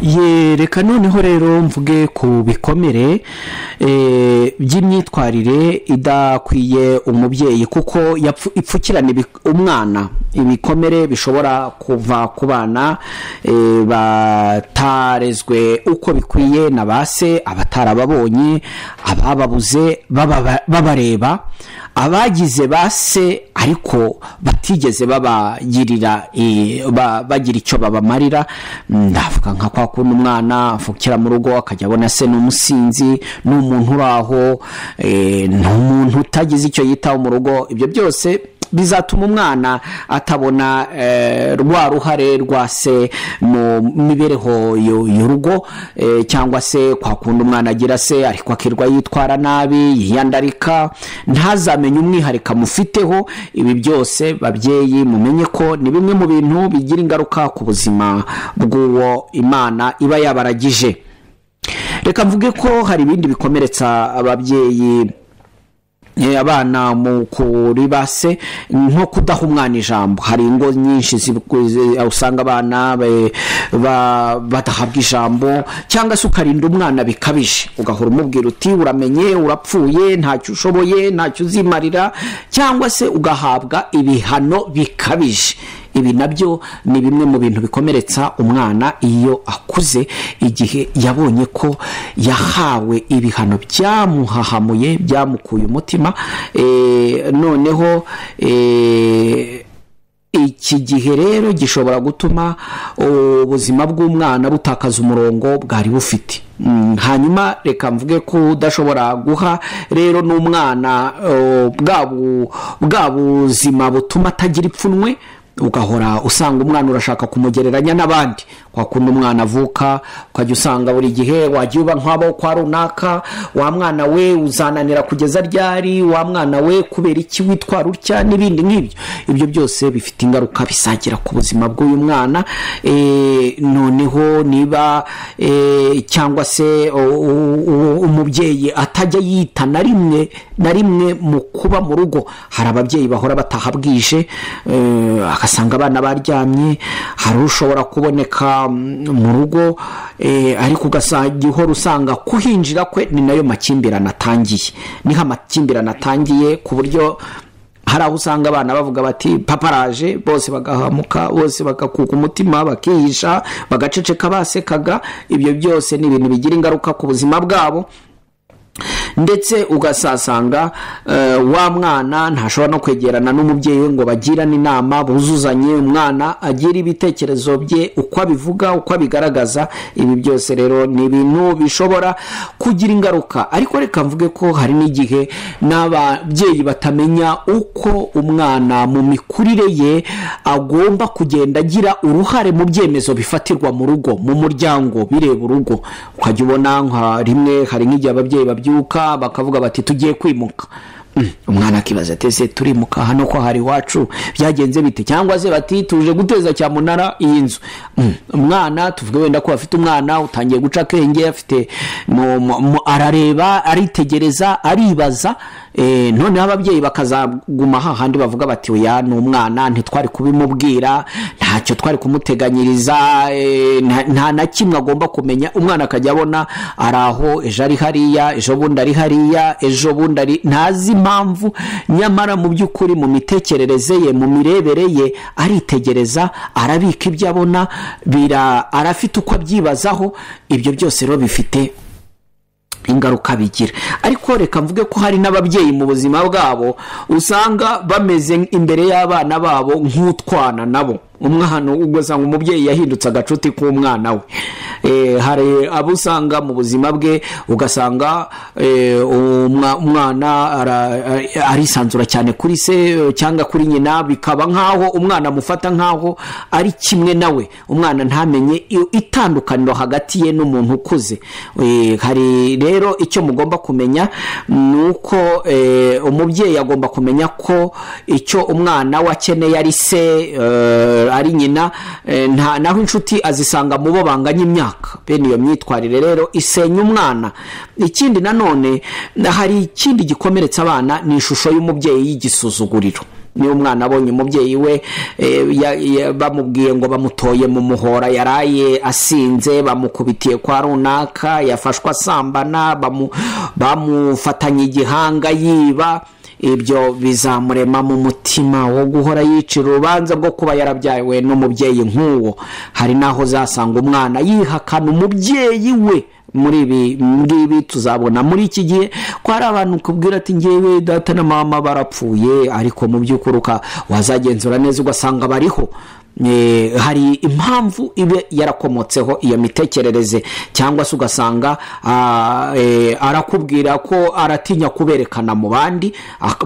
Ye, reka noneho rero mvuge ku bikomere by'imyitwarire idakwiye umubyeyi, kuko ipfukirana umwana. Ibikomere bishobora kuva ku bana batarezwe uko bikwiye na ba se, abatarababonye, abababuze babareba, abagize ba se ariko batigeze babagirira bagira icyo babamarira. Ndavuga nka kwa kuntu umwana avukira mu rugo akajya abona se ni umusinzi, ni umuntu uri aho, ni umuntu utagize icyo yitaho mu rugo. Ibyo byose bizatuma umwana atabona rwa ruhare rwa se mu mibereho y'urugo, cyangwa se kwa kundi umwana agira se ariko akirwa yitwara nabi, yiyandarika, ntazamenye umwihariko amufiteho. Ibi byose, babyeyi, mumenye ko ni bimwe mu bintu bigira ingaruka ku buzima bw'uwo Imana iba yabaragije. Reka mvuge ko hari ibindi bikomeretsa ababyeyi, abana mu kuri ba se, nko kudaha umwana ijambo. Hari ingo nyinshi usanga abana badahabwa ijambo, cyangwa se ukarinda umwana bikabije, ugahora umubwira uti: "Uramenye urapfuye, ntacyo ushoboye, ntacyo uzimarira", cyangwa se ugahabwa ibihano bikabije. Ibi nabyo ni bimwe mu bintu bikomeretsa umwana iyo akuze, igihe yabonye ko yahawe ibihano byamuhahamuye, byamukuye umutima. Noneho iki gihe rero gishobora gutuma ubuzima bw'umwana butakaza umurongo bwari bufite. Hanyuma reka mvuge ko udashobora guha rero n'umwana bwa buzima butuma atagira ipfunwe, ugahora usanga umwana urashaka kumugereranya n'abandi. Kwa kundi umwana avuka, ukajya usanga buri gihe wagiye uba nk'abo kwa runaka: "Wa mwana we, uzananira kugeza ryari? Wa mwana we, kubera iki witwara utya?" n'ibindi nk'ibyo. Ibyo byose bifite ingaruka bizagira ku buzima bw'uyu mwana. Noneho niba cyangwa se umubyeyi atajya yita na rimwe na rimwe mu kuba mu rugo. Hari ababyeyi bahora bataha bwije, agasanga abana baryamye. Hari ushobora kuboneka mu rugo, ariko ugasanga uhora usanga kuhinjira kwe ni nayo makimbirane atangiye, niho amakimbirane atangiye, ku buryo hari aho usanga abana bavuga bati: "Papa araje", bose bagahamuka, bose bagakuka umutima, bakihisha, bagaceceka basekaga. Ibyo byose ni ibintu bigira ingaruka ku buzima bwabo. Ndetse ugasasanga wa mwana ntashobora no kwegerana n'umubyeyi we ngo bagirane inama, buzuzanye, umwana agira ibitekerezo bye uko abivuga, uko abigaragaza. Ibi byose rero ni ibintu bishobora kugira ingaruka. Ariko reka mvuge ko hari n'igihe n'ababyeyi batamenya uko umwana mu mikurire ye agomba kugenda agira uruhare mu byemezo bifatirwa mu rugo, mu muryango, bireba urugo. Ukajya ubona nka rimwe hari nk'igihe ababyeyi babyuka bakavuga bati: "Tugiye kwimuka." Umwana akibaza ati: "Ese turimuka hano ko hari iwacu, byagenze bite?" Cyangwa se bati: "Tuje guteza cyamunara iyi nzu." Umwana, tuvuge wenda ko afite umwana utangiye guca akenge, afite arareba, aritegereza, aribaza. Noneho ababyeyi bakazaguma hahandi bavuga bati: "Oya, ni umwana, ntitwari kubimubwira, ntacyo twari kumuteganyiriza, nta na kimwe agomba kumenya." Umwana akajya abona ari aho, ejo ari hariya, ejo bundi ari hariya, ejo bundi ari ntazi impamvu. Nyamara mu by'ukuri mu mitekerereze ye, mu mirebere ye, aritegereza, arabika ibyo abona, arafite uko abyibazaho. Ibyo byose rero bifite ingaruka bigira. Ariko reka mvuge ko hari n'ababyeyi mu buzima bwabo usanga bameze imbere y'abana babo nk'utwana nabo. Umwana, ugasanga umubyeyi yahindutse agacuti k'umwana we. Hari abo usanga mu buzima bwe, ugasanga umwana arisanzura cyane kuri se cyangwa kuri nyina, bikaba nk'aho umwana amufata nk'aho ari kimwe nawe, umwana ntamenye itandukaniro hagati ye n'umuntu ukuze. Hari rero icyo mugomba kumenya ni uko umubyeyi agomba kumenya ko icyo umwana we akeneye ari se, ari nyina, naho inshuti azisanga mu bo banganya imyaka. Bene iyo myitwarire rero isenya umwana. Ikindi nanone, hari ikindi gikomeretsa abana, ni ishusho y'umubyeyi y'igisuzuguriro. Niba umwana abonye umubyeyi we bamubwiye ngo bamutoye mu muhora, yaraye asinze, bamukubitiye kwa runaka, yafashwe asambana, bamufatanye igihanga yiba, ibyo bizamurema mu mutima wo guhora yicira urubanza rwo kuba yarabyawe n'umubyeyi nk'uwo. Hari n'aho uzasanga umwana yihakana umubyeyi we. Muri ibi ngibi tuzabona muri iki gihe ko hari abantu kubwira ati ngewe data na mama barapfuye, ariko mu by'ukuri wazagenzura neza ugasanga bariho. Hari impamvu ibe yarakomotseho iyo mitekerereze, cyangwa se ugasanga arakubwira ko aratinya kuberekana mu bandi,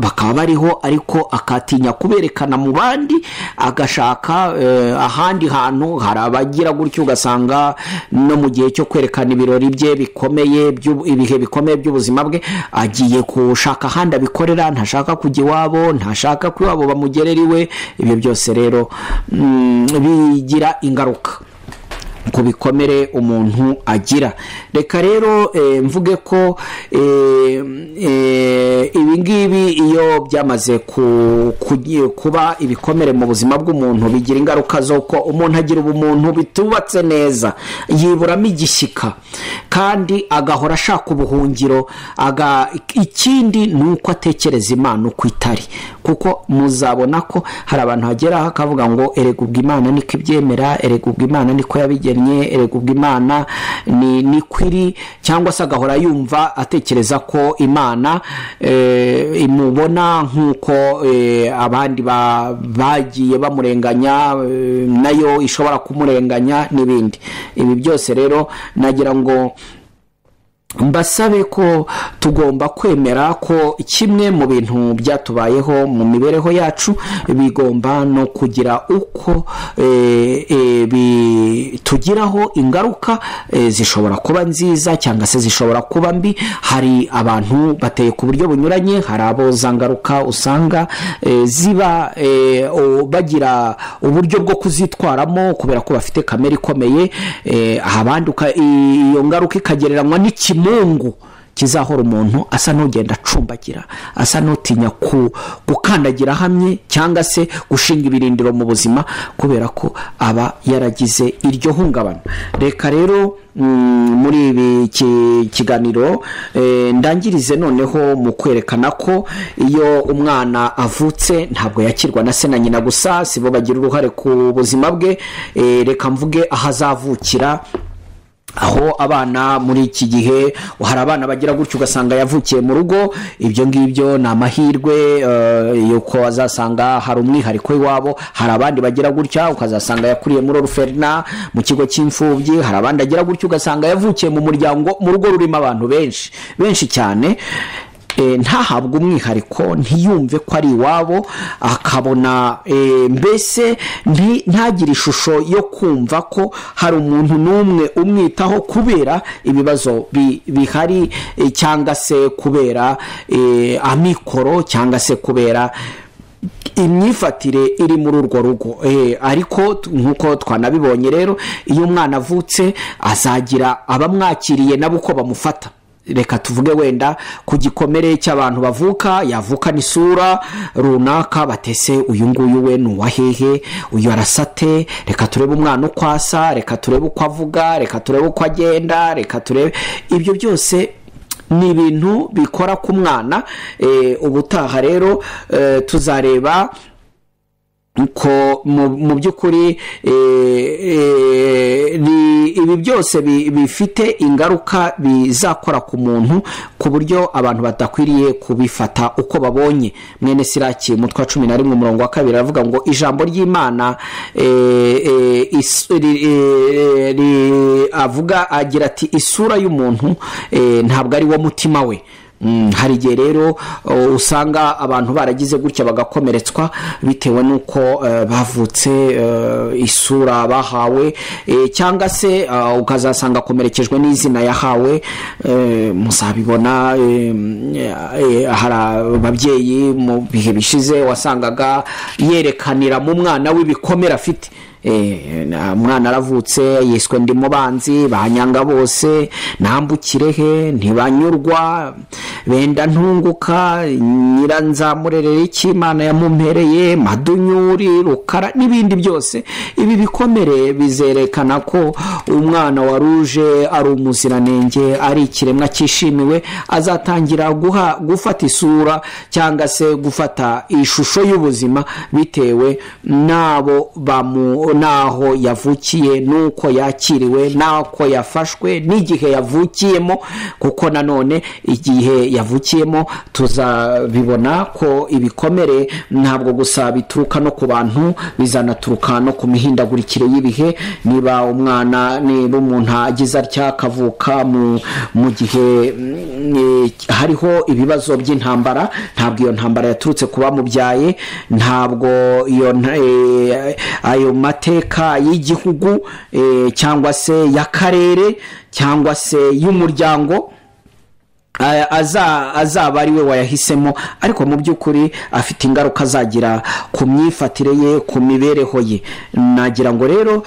bakaba bariho ariko akatinya kuberekana mu bandi, agashaka ahandi hantu. Hari abagira gutyo ugasanga no mu gihe cyo kwerekana ibirori bye bikomeye, ibihe bikomeye by'ubuzima bwe, agiye gushaka ahandi abikorera, ntashaka kujya iwabo, ntashaka ko iwabo bamugerera iwe. Ibyo byose rero bigira ingaruka ku bikomere umuntu agira. Reka rero mvuge ko ibi ngibi iyo byamaze kuba ibikomere mu buzima bw'umuntu, bigira ingaruka z'uko umuntu agira ubumuntu bitubatse neza, yiburamo igishyika kandi agahora ashaka ubuhungiro. Ikindi ni uko atekereza Imana uko itari, kuko muzabona ko hari abantu hageraho akavuga ngo erega ubwo Imana niko ibyemera, erega ubwo Imana niko yabigennye, erega ubwo Imana ni kwiri, cyangwa se agahora yumva atekereza ko Imana imubona nk'uko abandi bagiye bamurenganya, nayo ishobora kumurenganya n'ibindi. Ibi byose rero nagira ngo mbasabe ko tugomba kwemera ko kimwe mu bintu byatubayeho mu mibereho yacu bigomba no kugira uko bitugiraho ingaruka, zishobora kuba nziza cyangwa se zishobora kuba mbi. Hari abantu bateye ku buryo bunyuranye, hari abo za ngaruka usanga ziba bagira uburyo bwo kuzitwaramo kubera ko bafite kamere ikomeye, abandi iyo ngaruka ikagereranywa n'ikimungu kizahora umuntu asa n'ugenda acumbagira, asa n'utinya gukandagira hamwe cyangwa se gushinga ibirindiro mu buzima kubera ko aba yaragize iryo hungabana. Reka rero muri ibi kiganiro ndangirize noneho mu kwerekana ko iyo umwana avutse ntabwo yakirwa na se na nyina gusa, si bo bagira uruhare ku buzima bwe. Reka mvuge aho azavukira. Aho abana muri iki gihe hari abana bagira gutyo ugasanga yavukiye mu rugo, ibyo ngibyo ni amahirwe yuko azasanga hari umwihariko w'iwabo. Hari abandi bagira gutya ukazasanga yakuriye muri oruferina, mu kigo cy'imfubyi. Hari abandi agira gutyo ugasanga yavukiye mu muryango, mu rugo rurimo abantu benshi benshi cyane, ntahabwe umwihariko, ntiyumve ko ari iwabo, akabona mbese ntagire ishusho yo kumva ko hari umuntu n'umwe umwitaho kubera ibibazo bihari, cyangwa se kubera amikoro, cyangwa se kubera imyifatire iri muri urwo rugo. Ariko nk'uko twanabibonye rero, iyo umwana avutse azagira abamwakiriye nabo uko bamufata. Reka tuvuge wenda ku gikomere cy'abantu bavuka, yavukana isura runaka, batese uyu nguyu we ni uwahehe, uyu arasate, reka turebe umwana uko asa, reka turebe uko avuga, reka turebe uko agenda, reka turebe. Ibyo byose ni ibintu bikora ku mwana. Ubutaha rero tuzareba ko mu by'ukuri ibi byose bifite ingaruka bizakora ku muntu, ku buryo abantu badakwiriye kubifata uko babonye. Mwene Siraki umutwe wa 11 umurongo wa 2 aravuga ngo ijambo ry'Imana avuga agira ati isura y'umuntu ntabwo ari wo mutima we. Hari igihe rero usanga abantu baragize gutya bagakomeretswa bitewe n'uko bavutse, isura bahawe, cyangwa se ukazasanga akomerekejwe n'izina yahawe. Muzabibona hari ababyeyi mu bihe bishize wasangaga yerekanira mu mwana w'ibikomere afite. Umwana aravutse yiswe ndi mubanzi, banyanga bose, nambukire he, ntibanyurwa, benda ntunguka, nyiranzamurerere iki Imana yamumpereye, madunyuri, rukara n'ibindi byose. Ibi bikomere bizerekana ko umwana waruje ari umuziranenge, ari ikiremwa cyishimiwe, azatangira gufata isura cyangwa se gufata ishusho y'ubuzima bitewe n'abo naho yavukiye, nuko yakiriwe, nako yafashwe, n'igihe yavukiyemo, kuko nanone igihe yavukiyemo tuzabibona ko ibikomere ntabwo gusa bituruka no ku bantu, bizanaturuka no ku mihindagurikire y'ibihe. Niba umwana, niba umuntu agize atya akavuka mu gihe hariho ibibazo by'intambara, ntabwo iyo ntambara yaturutse ku bamubyaye, ntabwo iyo ayo mateka y'igihugu cyangwa se y'akarere cyangwa se y'umuryango azaba ari we wayahisemo, ariko mu by'ukuri afite ingaruka azagira ku myifatire ye, ku mibereho ye. Nagira ngo rero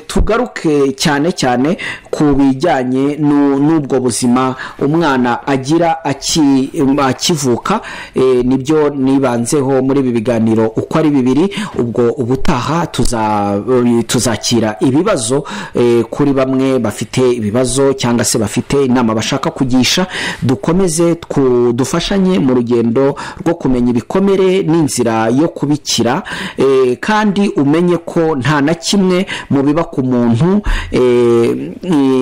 tugaruke cyane cyane ku bijyanye n'ubwo buzima umwana agira akivuka. Nibyo nibanzeho muri ibi biganiro uko ari bibiri. Ubwo ubutaha tuzakira ibibazo kuri bamwe bafite ibibazo cyangwa se bafite inama bashaka kugisha, dukomeze dufashanye mu rugendo rwo kumenya ibikomere n'inzira yo kubikira. Kandi umenye ko nta na kimwe mu biba ku muntu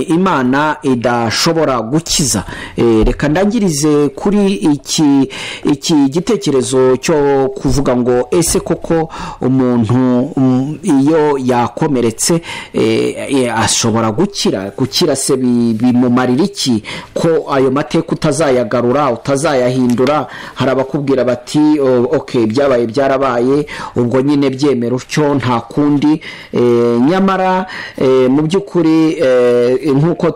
Imana idashobora gukiza. Reka ndangirize kuri iki gitekerezo cyo kuvuga ngo ese koko umuntu iyo yakomeretse ashobora gukira? Gukira se bimumarira iki ko ayo mateka utazayagarura, utazayahindura? Hari abakubwira bati okay, byabaye byarabaye, ubwo nyine byemera utyo, nta kundi. Nyamara mu by'ukuri nk'uko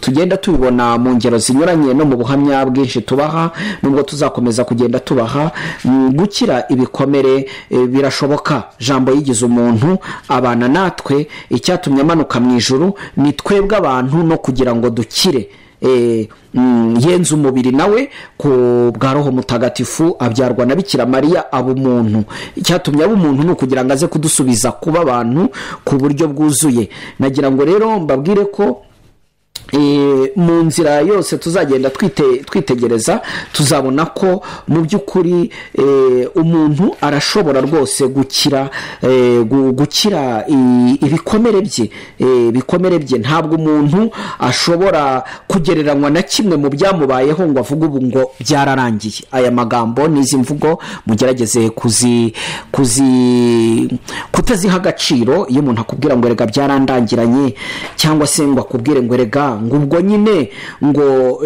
tugenda tubibona mu ngero zinyuranye no mu buhamya bwinshi tubaha, nubwo tuzakomeza kugenda tubaha, gukira ibikomere birashoboka. Jambo yigize umuntu abana natwe, icyatumye amanuka mu ijuru ni twebwe abantu no kugira ngo dukire. Yenze umubiri nawe ku bwa Roho Mutagatifu, abyarwa na Bikira Mariya, aba umuntu. Icyatumye aba umuntu ni ukugira ngo aze kudusubiza kuba abantu ku buryo bwuzuye. Nagira ngo rero mbabwire ko mu nzira yose tuzagenda twitegereza, tuzabona ko mu by'ukuri umuntu arashobora rwose gukira, gukira ibikomere bye. Ibikomere bye ntabwo umuntu ashobora kugereranywa na kimwe mu byamubayeho ngo avuge ubu ngo byararangiye. Aya magambo n'izi mvugo mugerageze kutaziha agaciro. Iyo umuntu akubwira ngo erega byarandangiranye, cyangwa se ngo akubwire ngo erega ngo ubwo nyine ngo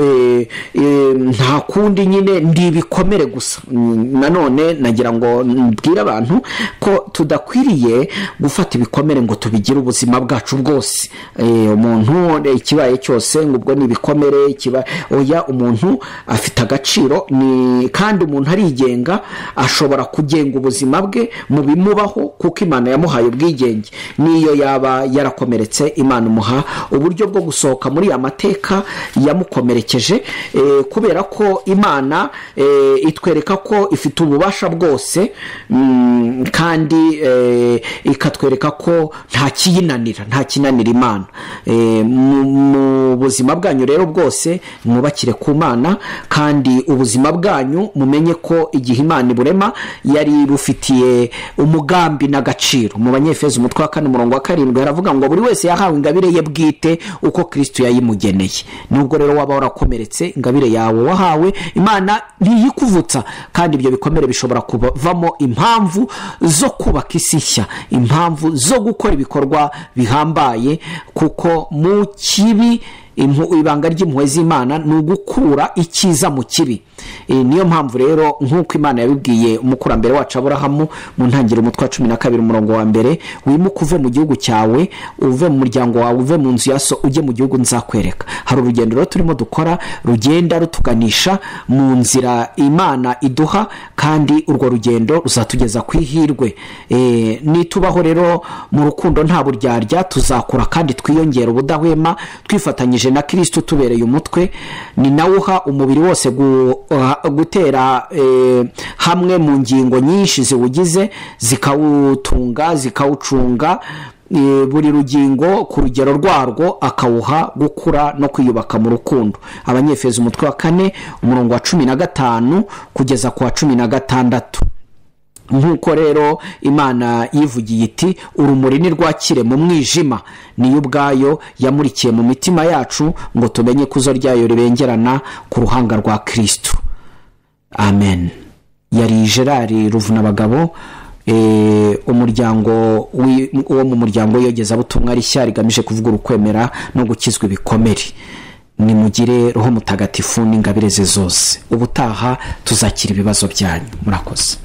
nta kundi nyine ndi ibikomere gusa, nanone nagira ngo mbwire abantu ko tudakwiriye gufata ibikomere ngo tubigire ubuzima bwacu bwose. Umuntu ikibaye cyose ngo ubwo ni ibikomere, oya, umuntu afite agaciro, ni kandi umuntu arigenga, ashobora kugenga ubuzima bwe mu bimubaho kuko Imana yamuhaye ubwigenge. Niyo yaba yarakomeretse, Imana imuha uburyo bwo gusohoka muri amateka yamukomerekeje, kubera ko Imana itwereka ko ifite ububasha bwose, kandi ikatwereka ko nta kiyinanira, nta kinanira Imana. Mu buzima bwanyu rero bwose mwubakire ku Mana, kandi ubuzima bwanyu mumenye ko igihe Imana iburema yari bufitiye umugambi n'agaciro. Mu Banyefeso umutwe wa 4 umurongo wa 7 haravuga ngo buri wese yahawe ingabire ye bwite uko Kristo yayimugeneye. Nubwo rero waba warakomeretse, ingabire yawe wahawe Imana ntiyikuvutsa, kandi ibyo bikomere bishobora kuvamo impamvu zo kubaka isi nshya, impamvu zo gukora ibikorwa bihambaye, kuko mu kibi ibanga ry'impuhwe z'Imana ni ugukura icyiza mu kibi. Niyo mpamvu rero nk'uko Imana yabibwiye umukurambere wacu Aburahamu mu ntangiriro umutwe wa 12 umurongo wa 1, wimuke uve mu gihugu cyawe, uve mu muryango wawe, uve mu nzu ya so, ujye mu gihugu nzakwereka. Hari urugendo rero turimo dukora rugenda rutuganisha mu nzira Imana iduha, Kandi urwo rugendo ruzatugeza ku ihirwe. Nitubaho rero mu rukundo nta buryarya, tuzakura kandi twiyongera ubudahwema, twifatanyije na Kirisitu tubereye umutwe. Ni nawe uha umubiri wose gutera hamwe mu ngingo nyinshi ziwugize, zikawutunga, zikawucunga, buri rugingo ku rugero rwarwo, akawuha gukura no kwiyubaka mu rukundo. Abanyefezo umutwe wa 4 umurongo wa 15 kugeza ku wa 16. Nk'uko rero Imana yivugiye iti urumuri nirwakire mu mwijima, niyo ubwayo yamurikiye mu mitima yacu ngo tumenye ikuzo ryayo ribengerana ku ruhanga rwa Kristo. Amen. Yari Gerard Ruvunabagabo, umuryango wo mu muryango w'iyogezabutumwa rishya rigamije kuvuga ukwemera no gukizwa ibikomere. Nimugire Roho Mutagatifu n'ingabire ze zose. Ubutaha tuzakira ibibazo byanyu. Murakoze.